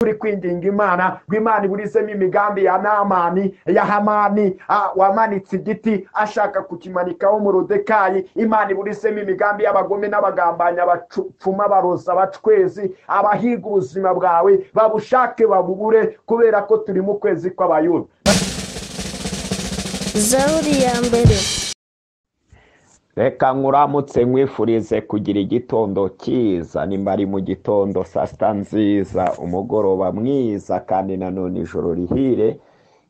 Turi kwinginga Imana ngo Imana iburizemo imigambi ya Namani, ya Hamani wamanitse igiti ashaka kukimanikaho Morodekayi. Imana iburizemo imigambi y'abagome n'abagambanyi, abapfuma, abaroza, abacwezi, abahiga ubuzima bwawe babushake babubure, kubera ko turi mu kwezi kw'Abayuda. Zaburi ya mbere. Reka nkuramutse nkwifurize kugira igitondo cyiza, nimba ari mu gitondo, saa sita nziza, umugoroba mwiza, kandi nanone ijoro rihire,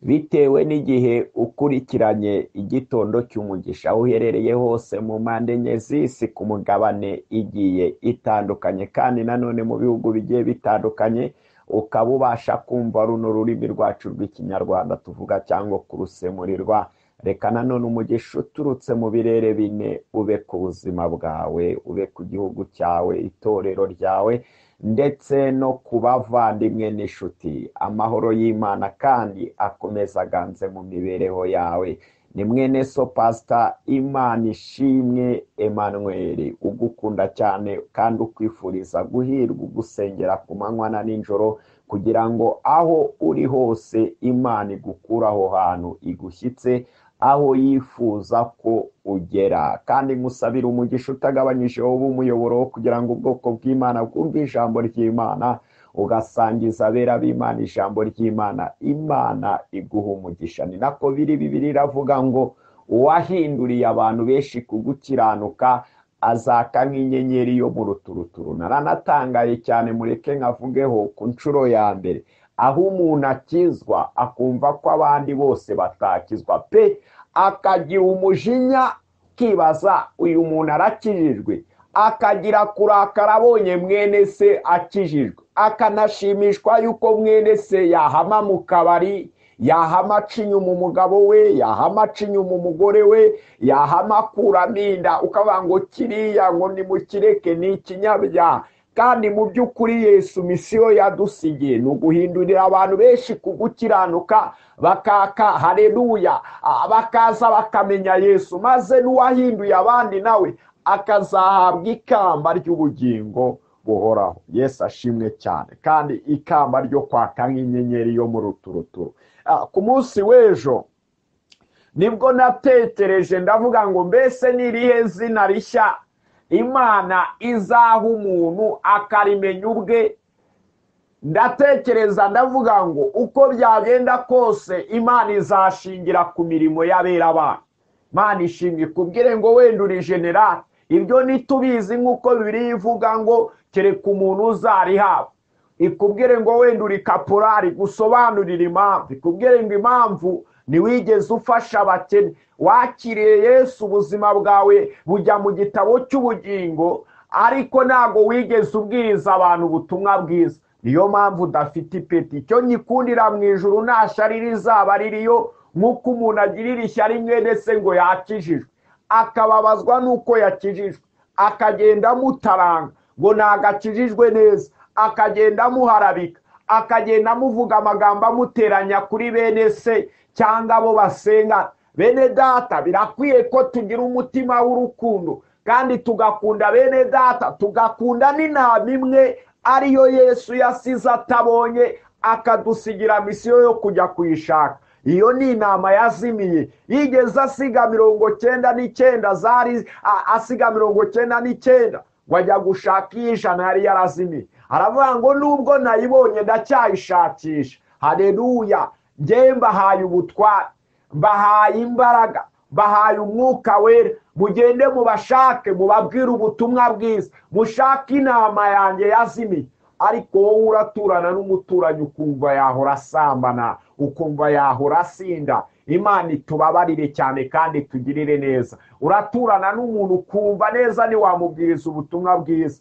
bitewe n'igihe ukurikiranye Igitondo cy'Umugisha, aho uherereye hose mu mpande enye z'isi, ku mugabane igiye itandukanye, kandi nanone mu bihugu bigiye bitandukanye, ukaba ubasha kumva runo rurimi rwacu rw'Ikinyarwanda tuvuga cyangwa kurusemurirwa. Reka nanone umugisha uturutse mu birere bine ube ku buzima bwawe, ube ku gihugu cyawe, itorero ryawe, ndetse no ku bavandimwe n'inshuti. Amahoro y'Imana kandi akomeza aganze mu mibereho yawe. Ni mwene so Pasita Imana Ishimwe Emmanuel, ugukunda cyane kandi ukwifuriza guhirwa, ugusengera ku manywa na nijoro, kugira ngo aho uri hose Imana igukure aho hantu igushyitse aho yifuza ko ugera. Kandi nkusabira umugisha utagabanyije, wowe umuyoboro kugira ngo ubwoko bw'Imana bwumve ijambo ry'Imana, ugasangiza abera b'Imana ijambo ry'Imana. Imana iguha umugisha. Ni nako biri, Bibiliya iravuga ngo uwahinduriye abantu benshi kugukiranuka azaka nk'inyenyeri yo mu ruturuturu. Naranatangaye cyane, mureke nkavugeho ku nshuro ya mbere, aho umuntu akizwa akumva ko abandi bose batakizwa pe, akagira umujinya, kibaza uyu muntu arakijijwe, akagira kurakara abonye mwene se akijijwe, akanashimishwa yuko mwene se yahama mu kabari, yahama aca inyuma umugabo we, yahama aca inyuma umugore we, yahama akuramo inda, ukavuga ngo kiriya ngo nimukireke ni ikinyabyaha. Kandi mu by'ukuri Yesu misiyo yadusigiye ni uguhindurira abantu benshi kugukiranuka, bakaka haleluya, bakaza bakamenya Yesu, maze n'uwahinduye abandi nawe akazahabwa ikamba ry'ubugingo buhoraho. Yesu ashimwe cyane, kandi ikamba ryo kwaka nk'inyenyeri yo mu ruturuturu. Ku munsi w'ejo nibwo natekereje, ndavuga ngo mbese ni irihe zina rishya Imana izaha umuntu akarimenya ubwe? Ndatekereza ndavuga ngo uko byagenda kose Imana izashingira ku mirimo y'abera bayo. Imana ishimwe, ikubwire ngo wenda uri generali, ibyo ntitubizi nk'uko Bibiliya ivuga ngo kereka umuntu uzarihabwa. Ikubwire ngo wenda uri kaporari, gusobanurira impamvu, ikubwire ngo impamvu ntiwigeze ufasha abakene, wakiriye Yesu ubuzima bwawe bujya mu gitabo cy'ubugingo, ariko ntabwo wigeze ubwiriza abantu ubutumwa bwiza, niyo mpamvu udafite ipeti. Icyo nyikundira mu ijuru nta shyari rizaba ririyo, nk'uko umuntu agirira ishyari mwene se ngo yakijijwe, akababazwa n'uko yakijijwe, akagenda amutaranga ngo ntabwo akijijwe neza, akagenda amuharabika, akagenda amuvuga amagambo amuteranya kuri bene se cyangwa abo basenga. Bene data, birakwiye ko tugira umutima w'urukundo kandi tugakunda bene data, tugakunda n'intama imwe ariyo Yesu yasize atabonye, akadusigira misiyo yo kujya kuyishaka. Iyo ni intama yazimiye, yigeze asiga 99, zari asiga 99 ngo ajya gushaka iy'ijana yari yarazimiye. Aravuga ngo nubwo nayibonye ndacyayishakisha. Haleluya! Njye mbahaye ubutware, mbahaye imbaraga, mbahaye umwuka wera, mugende mubashake, mubabwire ubutumwa bwiza, mushake intama yanjye yazimiye. Ariko wowe uraturana n'umuturanyi ukumva yahora asambana, ukumva yahora asinda. Imana itubabarire cyane kandi tugirire neza. Uraturana n'umuntu ukumva neza ntiwamubwiriza ubutumwa bwiza,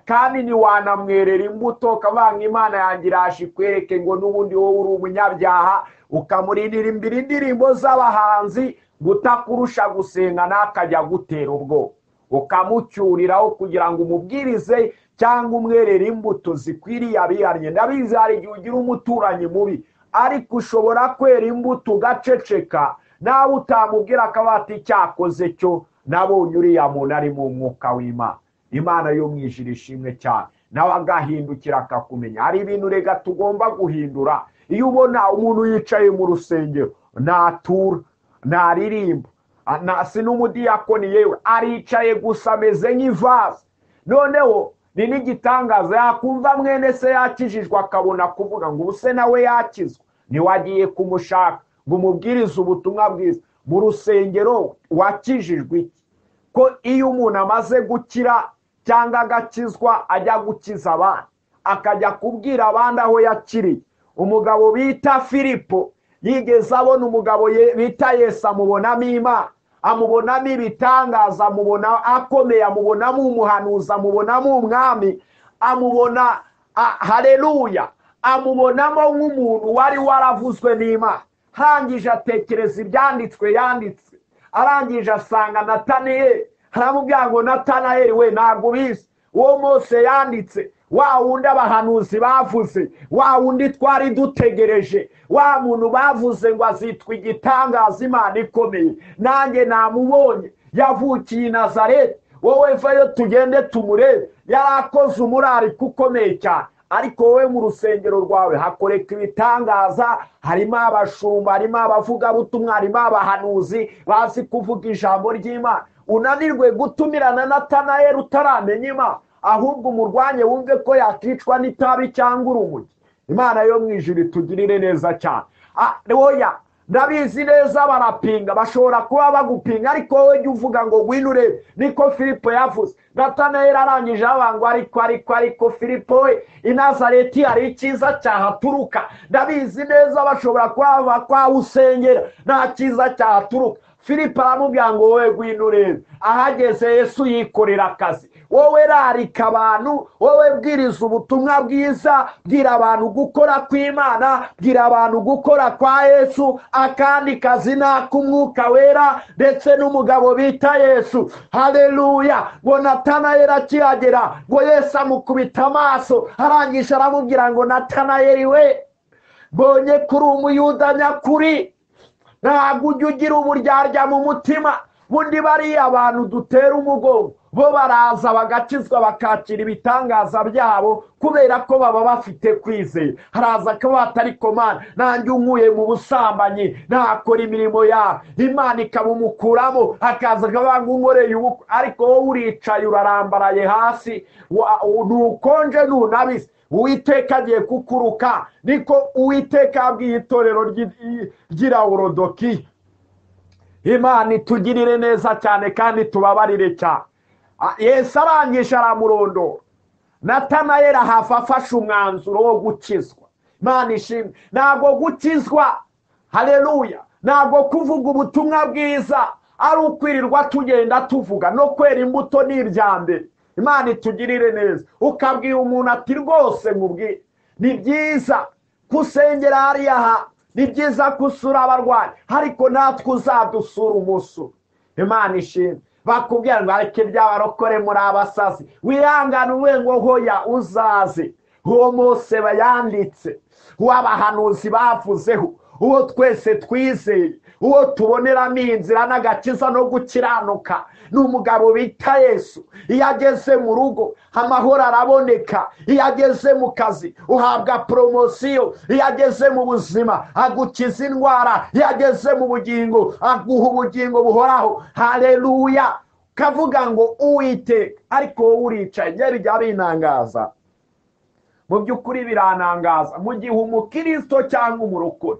kandi ntiwanamwerera imbuto, ukavanga Imana yanjye iraje ikwereke ngo n'ubundi wowe uri umunyabyaha, ukamurindira imbere indirimbo z'abahanzi gutakurusha gusenga ntakajya gutera ubwoba, ukamucyuriraho kugira ngo umubwirize cyangwa umwerere imbuto zikwiriye abihannye. Ndabizi hari igihe ugira umuturanyi mubi, ariko ushobora kwera imbuto ugaceceka, nawe utamubwira akaba ati cyakoze cyo nabonye uriya muntu ari mu mwuka w'Imana. Imana yo mu ijuru ishimwe cyane. nawe agahindukira akakumenya. Hari ibintu rega tugomba guhindura. Iyo ubona umuntu yicaye mu rusengero ntatura, ntaririmba, si n'umudiyakoni, yewe aricaye gusa ameze nk'ivaze. Noneho ni n'igitangaza, yakumva mwene se yakijijwe akabona kuvuga ngo ubuse nawe yakizwa. Ntiwagiye kumushaka ngo umubwirize ubutumwa bwiza mu rusengero wakijijwe iki? Ko iyo umuntu amaze gukira cyangwa agakizwa ajya gukiza abandi, akajya kubwira abandi aho yakiriye. Umugabo bita Filipo yigeze abona umugabo bita Yesu, amubonamo Imana, amubonamo ibitangaza, amubona akomeye, amubonamo umuhanuzi, amubonamo umwami, amubona haleluya, amubonamo nk'umuntu wari waravuzwe n'Imana. Arangije atekereza ibyanditswe yanditse, arangije asanga Natanayeli, aramubwira ngo Natanayeli we ntabwo ubizi, uwo Mose yanditse, wa wundi abahanuzi bavuze, wa wundi twari dutegereje, wa muntu bavuze ngo azitwa igitangaza Imana ikomeye, nanjye namubonye, yavukiye i Nazareti, wowe vayo tugende tumurebe. Yarakoze umurariko ukomeye cyane. Ariko wowe mu rusengero rwawe hakoreka ibitangaza, harimo abashumba, harimo abavugabutumwa, harimo abahanuzi bazi kuvuga ijambo ry'Imana. Unanirwe gutumirana Natanayeli utaramenya Imana, ahubwo umurwanye wumve ko yakicwa n'itabi cyangwa urumogi. Imana yo mu ijuru itugirire neza cyane. Oya, ndabizi neza barapinga, bashobora kuba bagupinga, ariko wowe jya uvuga ngo ngwino urebe. Niko Filipo yavuze. Natanayeli arangije abangwa, ariko Filipo we, i Nazareti hari icyiza cyahaturuka. Ndabizi neza bashobora kuba kwawusengera, nta cyiza cyahaturuka. Filipo aramubwira ngo wowe ngwino urebe. Ahageze Yesu yikorera akazi. Wowe rarika abantu, wowe bwiriza ubutumwa bwiza, bwira abantu gukora kw'Imana, bwira abantu gukora kwa Yesu, akandi kazi n'ak'Umwuka Wera ndetse n'umugabo bita Yesu. Haleluya. Ngo Natanayeli akihagera, ngo Yesu amukubita amaso, arangije aramubwira ngo Natanayeli we, mbonye kuri umuyuda nyakuri, ntabwo ujya ugira uburyarya mu mutima. Bundi bariya abantu dutera umugongo bo baraza bagakizwa bakakira ibitangaza byabo kubera ko baba bafite kwizera. Haraza ko batari komana, nanjye unkuye mu busambanyi nakora imirimo yawe, Imana ikabumukuramo, akaza akabanga unkoreye ubukwe. Ariko wowe uricaye urarambaraye hasi, ntukonje ntunabise, Uwiteka agiye kukuruka. Niko Uwiteka abwiye itorero ry'i Lawodikiya. Imana itugirire neza cyane kandi tubabarire cyane. Yesu arangije aramurondora. Natanayeli ahava afashe umwanzuro wo gukizwa. Imana ishimwe. Ntabwo gukizwa, haleluya, ntabwo kuvuga ubutumwa bwiza ari ukwirirwa tugenda tuvuga, no kwera imbuto ni ibya mbere. Imana itugirire neza. Ukabwira umuntu ati rwose nkubwire, ni byiza kusengera hariya ha, ni byiza gusura abarwayi, ariko natwe uzadusura umunsi. Imana ishimwe. Bakubwira ngo areke by'abarokore muri abasazi, wihangane uwe ngo hoya uzaze. Uwo Mose bayanditse, uw'abahanuzi bavuzeho, uwo twese twizeye, uwo tuboneramo inzira n'agakiza no gukiranuka, ni umugabo bita Yesu. Iyo ageze mu rugo amahoro araboneka, iyo ageze mu kazi uhabwa poromosiyo, iyo ageze mu buzima agukiza indwara, iyo ageze mu bugingo aguha ubugingo buhoraho. Haleluya. Kavuga ngo Uwiteka, ariko wowe uricaye. Njye bijya binangaza, mu by'ukuri biranangaza mu gihe umukristo cyangwa umurokore,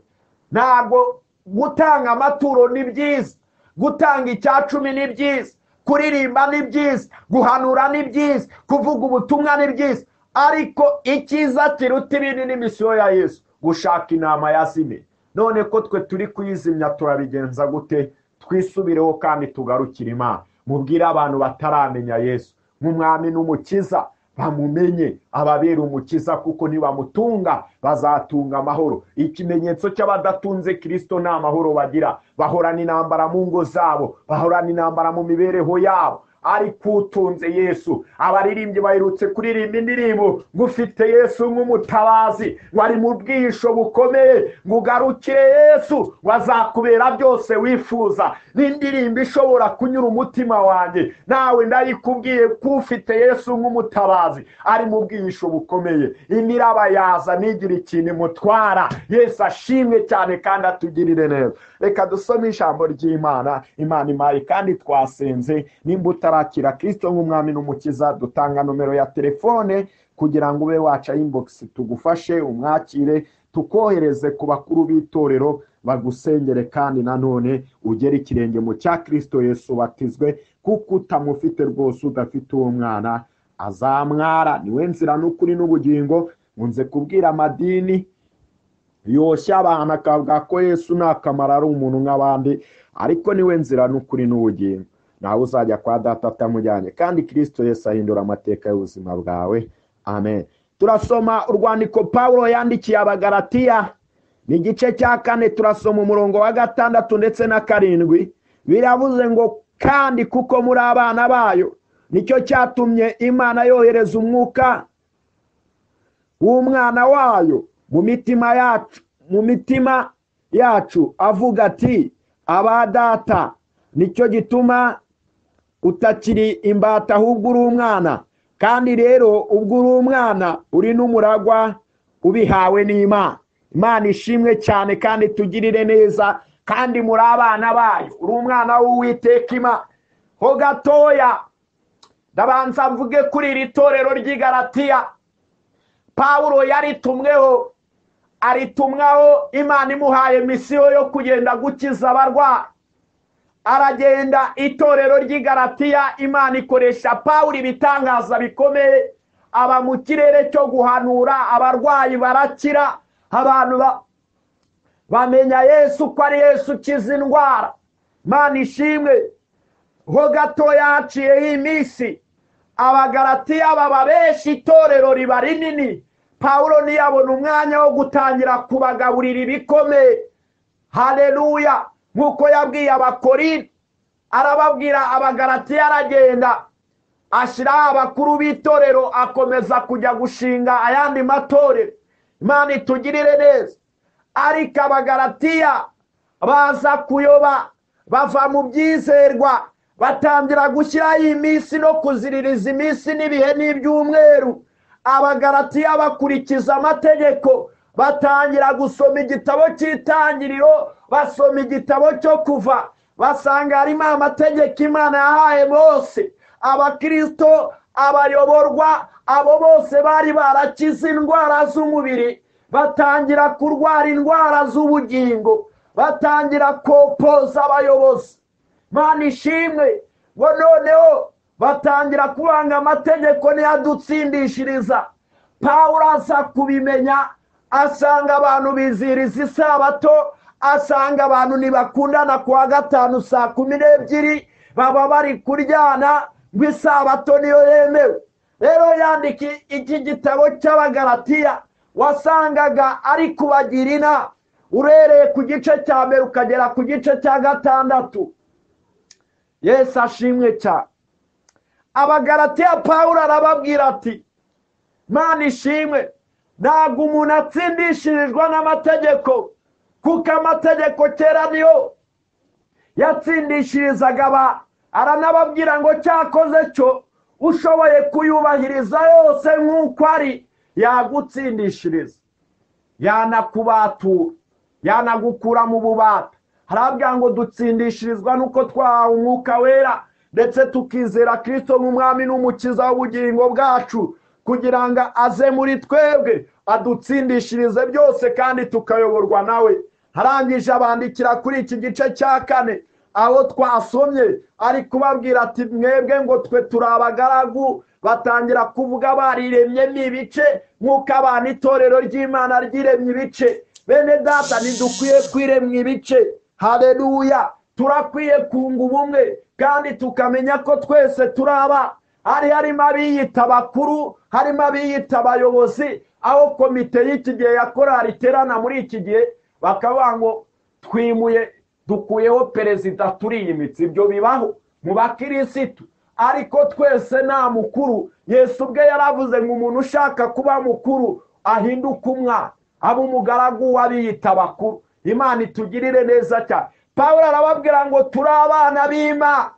ntabwo gutanga amaturo ni byiza, gutanga icyacumi ni byiza, kuririmba ni byiza, guhanura ni byiza, kuvuga ubutumwa ni byiza, ariko icyiza kiruta ibindi ni misiyo ya Yesu, gushaka inama yazimye. None ko twe turi kuyizimya turabigenza gute? Twisubireho kandi tugarukire Imana. Mubwire abantu bataramenya Yesu nk'umwami n'umukiza, bamumenye ababera umukiza, kuko nibamutunga bazatunga amahoro. Ikimenyetso cy'abadatunze Kristo nta mahoro bagira, bahorana intambara mu ngo zabo, bahorana intambara mu mibereho yabo. Ariko utunze Yesu, abaririmbyi baherutse kuririmba indirimbo ngo ufite Yesu nk'umutabazi, ngo ari mu bwihisho bukomeye, ngo ugarukire Yesu, ngo azakubera byose wifuza. N'indirimbo ishobora kunyura umutima wanjye, nawe ndayikubwiye ko ufite Yesu nk'umutabazi ari mu bwihisho bukomeye, imiraba yaza ntigira ikintu imutwara. Yesu ashimwe cyane kandi atugirire neza. Reka dusome ijambo ry'Imana. Imana imaye kandi twasenze. Nimba utarakira Kristo nk'umwami n'umukiza, dutanga nomero ya telefone kugira ngo ube waca inbox tugufashe umwakire, tukohereze ku bakuru b'itorero bagusengere, kandi nanone ugere ikirenge mu cya Kristo Yesu batizwe, kuko utamufite rwose, udafite uwo mwana azamwara. Niwe nzira n'ukuri n'ubugingo. Nkunze kubwira amadini yoshya abantu akavuga ko Yesu nta kamaro, ari umuntu nk'abandi, ariko niwe nzira n'ukuri n'ubugingo. Nawe uzajya kwa data atamujyanye, kandi Kristo Yesu ahindura amateka y'ubuzima bwawe. Amen. Turasoma urwandiko Pawulo yandikiye Abagalatiya, ni igice cya 4, turasoma umurongo wa 6 ndetse na 7. Biravuze ngo kandi kuko muri abana bayo, nicyo cyatumye Imana yohereza umwuka w'umwana wayo mu mitima yacu, avuga ati aba data. Nicyo gituma utakiri imbata ahubwo uri umwana, kandi rero ubwo uri umwana uri n'umuragwa ubihawe n'Imana. Imana ishimwe cyane kandi tugirire neza, kandi muri abana bayo. Uri umwana w'Uwiteka Imana. Ho gatoya ndabanza mvuge kuri iri torero ry'i Galatiya. Pawulo yaritumweho, aritumwaho Imana imuhaye misiyo yo kugenda gukiza abarwayi. Aragenda itorero ry'i Galatiya, Imana ikoresha Pawulo ibitangaza bikomeye, aba mu kirere cyo guhanura, abarwayi barakira, abantu bamenya Yesu ko ari Yesu ukiza indwara. Imana ishimwe. Ho gatoya haciyeho iminsi, Abagalatiya baba benshi, itorero riba rinini. Pawulo ntiyabona umwanya wo gutangira kubagaburira ibikomeye. Haleluya. Nk'uko yabwiye Abakorinto, arababwira Abagalatiya, aragenda ashyiraho abakuru b'itorero, akomeza kujya gushinga ayandi matorero. Imana itugirire neza. Ariko Abagalatiya baza kuyoba, bava mu byizerwa, batangira gushyiraho iminsi no kuziririza iminsi n'ibihe n'ibyumweru. Abagalatiya bakurikiza amategeko, batangira gusoma igitabo cy'itangiriro, basoma igitabo cyo kuva, basanga harimo amategeko Imana yahaye Mose. Abakristo, abayoborwa, abo bose bari barakize indwara z'umubiri, batangira kurwara indwara z'ubugingo, batangira kopoza abayobozi. Imana ishimwe. Ngo noneho batangira kubanga amategeko ntiyadutsindishiriza. Pawulo aza kubimenya, asanga abantu biziriza isabato, asanga abantu ntibakundana kuwa gatanu saa 12, baba bari kuryana ngo isabato niyo yemewe. Rero yandika iki gitabo cy'Abagalatiya, wasangaga ari kubagira inama, urereye ku gice cya 1 ukagera ku gice cya 6. Yesu ashimwe cyane. Abagalatiya Pawulo arababwira ati Imana ishimwe, ntabwo umuntu atsindishirizwa n'amategeko, kuko amategeko kera niyo yatsindishirizaga abantu. Aranababwira ngo cyakoze cyo ushoboye kuyubahiriza yose nk'uko ari, yagutsindishiriza, yanakubatura, yanagukura mu bubata. Harabwira ngo dutsindishirizwa nuko twahawe umwuka wera, ndetse tukizera Kristo nk'umwami n'umukiza w'ubugingo bwacu, kugira ngo aze muri twebwe adutsindishirize byose kandi tukayoborwa nawe. Harangije abandikira kuri iki gice cya 4 aho twasomye, ari kubabwira ati mwebwe ngo twe turi abagaragu. Batangira kuvuga bariremyemo ibice, nk'uko abantu itorero ry'Imana ryiremye ibice. Bene data, ntidukwiye kwiremwa ibice. Haleluya. Turakwiye kunga ubumwe kandi tukamenya ko twese turaba. Hari harimo abiyita abakuru, harimo abiyita abayobozi, aho komite y'iki gihe ya korali iterana muri iki gihe bakavuga ngo twimuye, dukuyeho perezida, turiyimitse. Ibyo bibaho mu bakirisitu. Ariko twese nta mukuru. Yesu ubwe yaravuze ngo umuntu ushaka kuba mukuru ahinduka umwana, aba umugaragu w'abiyita bakuru. Imana itugirire neza cyane. Pawulo arababwira ngo turi abana b'Imana.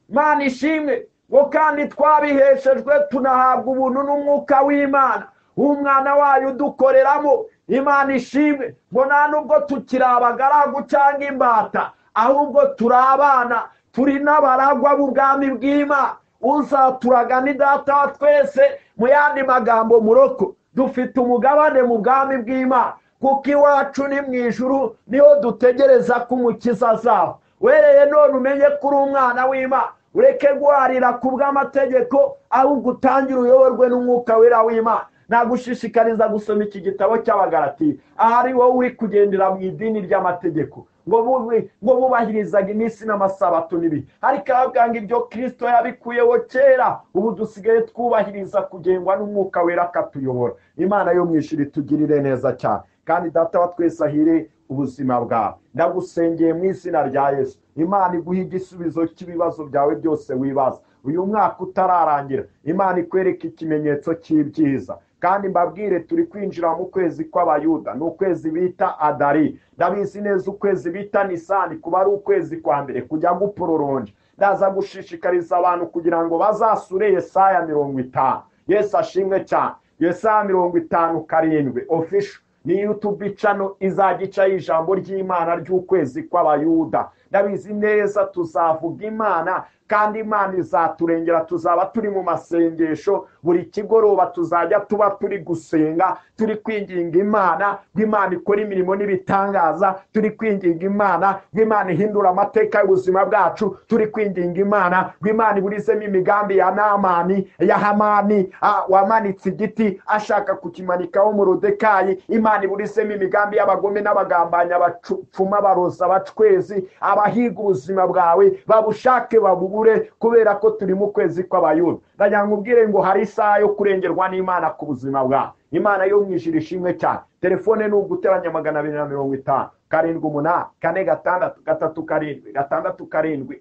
Imana ishimwe, ngo kandi twabiheshejwe tunahabwa ubuntu n'umwuka w'Imana, umwana wayo udukoreramo. Imana ishimwe, ngo nta nubwo tukiri abagaragu cyangwa imbata, ahubwo turi abana, turi n'abaragwa b'ubwami bw'Imana. Uzaturaga ni data wa twese. Mu yandi magambo, muroko dufite umugabane mu bwami bw'Imana, kuko iwacu ni mu ijuru, niho dutegereza ko umukiza azaba. Wereye none umenye ko uri umwana w'Imana, ureke guharira ku bw'amategeko, ahubwo utangire uyoborwe n'umwuka wera w'Imana. Nagushishikariza gusoma iki gitabo cy'Abagalatiya, ahari wowe uri kugendera mu idini ry'amategeko, ngo bubahirizaga iminsi n'amasabato n'ibihe, ariko arabwira ngo ibyo Kristo yabikuyeho kera, ubu dusigaye twubahiriza kugengwa n'umwuka wera akatuyobora. Imana yo mu ijuru itugirire neza cyane, kandi data wa twese ahire ubuzima bwawe. Ndagusengeye mu izina rya Yesu, Imana iguhe igisubizo cy'ibibazo byawe byose wibaza. Uyu mwaka utararangira, Imana ikwereke ikimenyetso cy'ibyiza. Kandi mbabwire, turi kwinjira mu kwezi kw'Abayuda, ni ukwezi bita Adari. Ndabizi neza ukwezi bita Nisani kuba ari ukwezi kwa mbere kujya gupororonja. Ndaza gushishikariza abantu kugira ngo bazasure Yesaya 50. Yesu ashimwe cyane. Yesaya 57 official ni YouTube channel izajya icaho ijambo ry'Imana ry'ukwezi kw'Abayuda. Ndabizi neza tuzavuga Imana, kandi Imana izaturengera. Tuzaba turi mu masengesho buri kigoroba, tuzajya tuba turi gusenga, turi kwinginga Imana ngo Imana ikore imirimo n'ibitangaza, turi kwinginga Imana ngo Imana ihindure amateka y'ubuzima bwacu, turi kwinginga Imana ngo Imana iburizemo imigambi ya Namani, ya Hamani wamanitse igiti ashaka kukimanikaho Moridekayi. Imana iburizemo imigambi y'abagome n'abagambanya, abapfuma, baroza, abacwezi, abahiga ubuzima bwawe babushake babubure, kubera ko turi mu kwezi kw'Abayuda. Ndagira ngo ubwire ngo hari isaha yo kurengerwa n'Imana ku buzima bwawe. Imana yo mu ijuru ishimwe cyane. Telefone ni uguteranya 250 7 8 4 6 3 7 6 7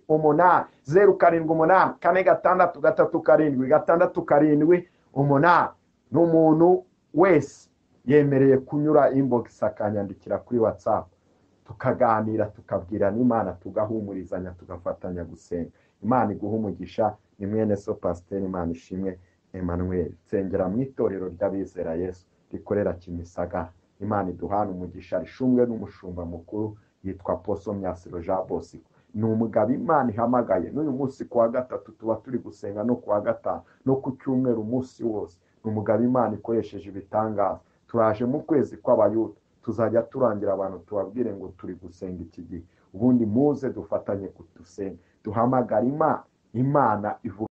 8 0 7 8 4 6 3 7 6 7 8. N'umuntu wese yemereye kunyura inbox akanyandikira kuri WhatsApp, tukaganira, tukabwira n'Imana, tugahumurizanya, tugafatanya gusenga. Imana iguha umugisha. Ni mwene so Pasiteri Imana ishimwe Emmanuel, nsengera mu itorero ry'abizera Yesu rikorera Kimisagara. Imana iduhana umugisha, rishumwe n'umushumba mukuru yitwa Poso Myasiro Jean Bosco. Ni umugabo Imana ihamagaye. N'uyu munsi kuwa gatatu tuba turi gusenga, no kuwa gatanu, no ku cyumweru umunsi wose. Ni umugabo Imana ikoresheje ibitangaza. Turaje mu kwezi kw'Abayuda, tuzajya turangira abantu tubabwire ngo turi gusenga iki gihe, ubundi muze dufatanye kudusenga, duhamagara Imana. Imana ivuga.